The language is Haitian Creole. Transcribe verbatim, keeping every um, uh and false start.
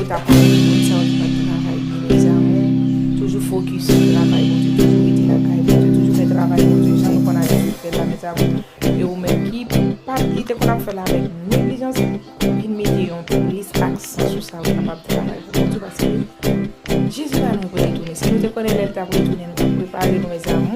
ta pale de moun sa yo ki pa t travay byen, mes amours. Toujou fokis sou travay Bondye, toujou rete lakay Bondye, toujou fè travay Bondye jan nou konn abitye fè l la, mes amours. E ou menm ki pa, ki te konn ap fè l avèk neglijans, vin mete yon plis aksan sou sa, ou kapab travay pou Bondye, paske Jezi pa nou pou retounen. Si nou te konnen lè l t ap retounen, nou t ap prepare nou, mes amours.